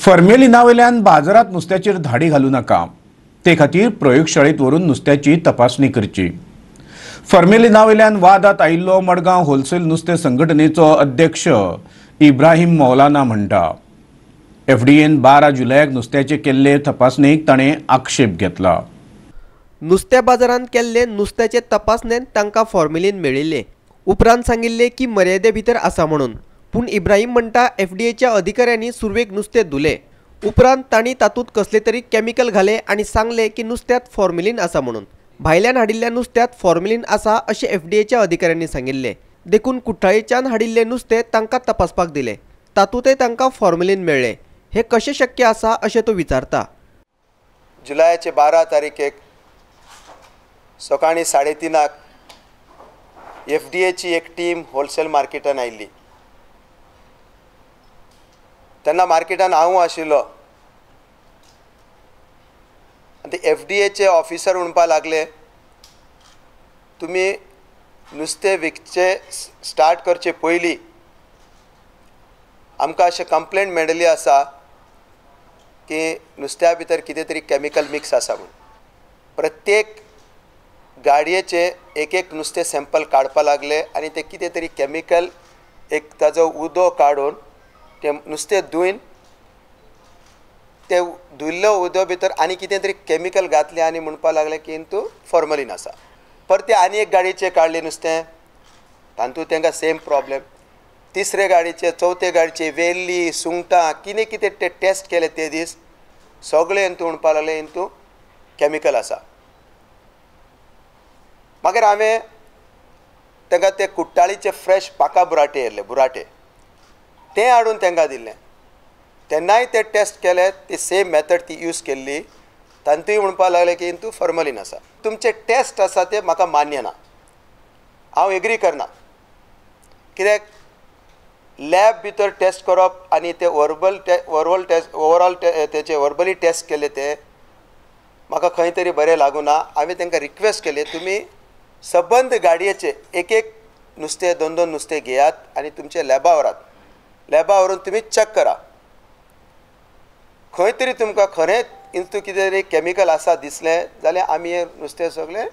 फॉर्मेलिना वयल्यान बाजारात नुस्त्याचेर धाडी घालू नाका, ते खातीर प्रयोगशाळेत व्हरून नुस्त्याची तपासणी करची। फॉर्मेलिना वयल्यान वादात आयिल्लो मडगांव होलसेल नुस्तें संघटनेचो अध्यक्ष इब्राहिम मौलाना म्हणटा, एफडीएन 12 जुलयाक नुस्त्याचे केल्ले तपासणेक ताणें आक्षेप घेतला। नुस्त्या बाजारांत केल्ले नुस्त्याचे तपासणेन तांकां फॉर्मेलिन मेळिल्ले। उपरांत सांगिल्ले की मर्यादे भितर आसा म्हणून, पूण इब्राहिम म्हणटा एफडीएच्या अधिकाऱ्यांनी सुरवेक नुस्तें धुले, उपरांत तांणी तातूंत कसले तरी केमिकल घाले आनी सांगले की नुस्त्यांत फॉर्मेलिन आसा म्हणून। भायल्यान हाडिल्ल्या नुस्त्यांत फॉर्मेलिन आसा अशें एफडीएच्या अधिकाऱ्यांनी सांगिल्ले, देखून कुठ्ठाळेच्यान हाडिल्ले नुस्तें तांकां तपासपाक दिले, तातूंतय तांकां फॉर्मेलिन मेळ्ळें। हें कशें शक्य आसा अशें तो विचारता। जुलयाचे 12 तारखेक सकाळीं 3:30 एफडीएची एक टीम होलसेल मार्केटान आयिल्ली। तेन्ना मार्केटान हांव आशिल्लो आनी ते एफडीएचे ऑफिसर म्हणपाक लागले, तुमी नुस्तें विकचें स्टार्ट करचे पयलीं आमकां अशें कंप्लेंट मेळिल्ली आसा की नुस्त्या भितर कितें तरी केमिकल मिक्स आसा म्हूण। प्रत्येक गाडयेचे एक एक नुस्तें सॅम्पल काडपा लागले आनी ते कितें तरी केमिकल एक ताजो उदो काडून ते नुस्तें धुवन ते धुल्लो उदो भितर आनी कितें तरी केमिकल घातलें आनी म्हणपाक लागले की हितून फॉर्मेलिन आसा। परते आनी एक गाडयेचें काडलें नुस्तें, तातूंत तांकां सेम प्रॉब्लेम। तिसरे गाडयेचे, चवथे गाडयेचे वेल्ली, सुंगटां कितें कितें ते टेस्ट केले ते दीस सगळें हितून म्हणपाक लागले हितून केमिकल आसा। मागीर हांवें तांकां ते कुट्टाळीचे फ्रेश पाका बुराटे येयल्ले, बुराटे ते हाडून तांकां दिल्ले, तेन्नाय ते टेस्ट केले, ती सेम मेथड ती यूज केल्ली, तांतूय म्हणपाक लागले की हितून फॉर्मेलिन आसा। तुमचे टेस्ट आसा ते म्हाका मान्य ना, हांव एग्री करना, कित्याक लॅब भितर टेस्ट करप आनी ते वर्बल टेस्ट ओवरऑल तेचे वर्बली टेस्ट केले ते म्हाका खंय तरी बरें लागूना। हांवें तांकां रिक्वेस्ट केले, तुमी सबंद गाडयेचे एक एक नुस्तें, दोन दोन नुस्तें घेयात आनी तुमचे लॅबा व्हरात, लॅबा व्हरून तुमी चॅक करा, खंय तरी तुमकां खरेंच हितून कितें तरी केमिकल आसा दिसलें जाल्यार आमी हें नुस्तें सगळें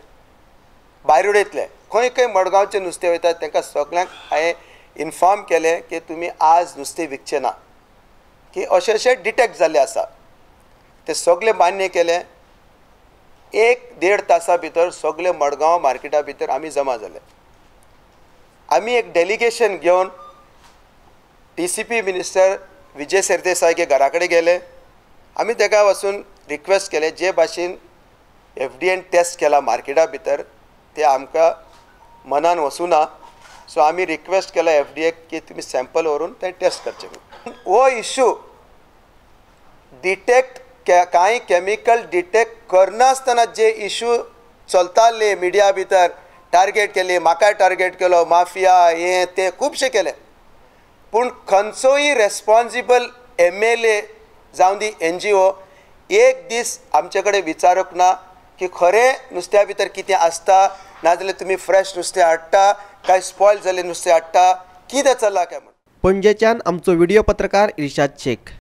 भायर उडयतले। खंय खंय मडगांवचें नुस्तें वयता तांकां सगळ्यांक हांवें इन्फॉर्म केलें की तुमी आज नुस्तें विकचें ना, की अशें अशें डिटेक्ट जाल्लें आसा। ते सगळें मान्य केलें। 1-1.5 तासा भितर सगळे मडगांव मार्केटा भितर आमी जमा जाले। आमी एक डेलिगेशन घेवन TCP minister Vijay Sardesai घरा कडेन गेले। आमी ताका वचून रिक्वेस्ट केले, जे भाशेन एफडीएन टेस्ट केला मार्केटा भितर ते आमकां मनान वचूना, सो आमी रिक्वेस्ट केला एफडीएक की तुमी सॅम्पल व्हरून ते टेस्ट करचे। हो इशू डिटेक्ट कांय केमिकल डिटेक्ट करनासतना जे इशू चलताले मिडिया भितर, टार्गेट केले, म्हाकाय टार्गेट केलो, माफिया हें तें खुबशें केलें, पूण खंयचोय रेस्पोन्सिबल MLA जावं दी NGO एक दीस आमचे कडेन विचारूंक ना की खरें नुस्त्या भितर कितें आसता, नाजाल्यार तुमी फ्रेश नुस्तें हाडटा काय स्पॉयल जाल्लें नुस्तें हाडटा, कितें चल्लां काय म्हूण। पणजेच्यान आमचो व्हिडियो पत्रकार इर्शाद शेख।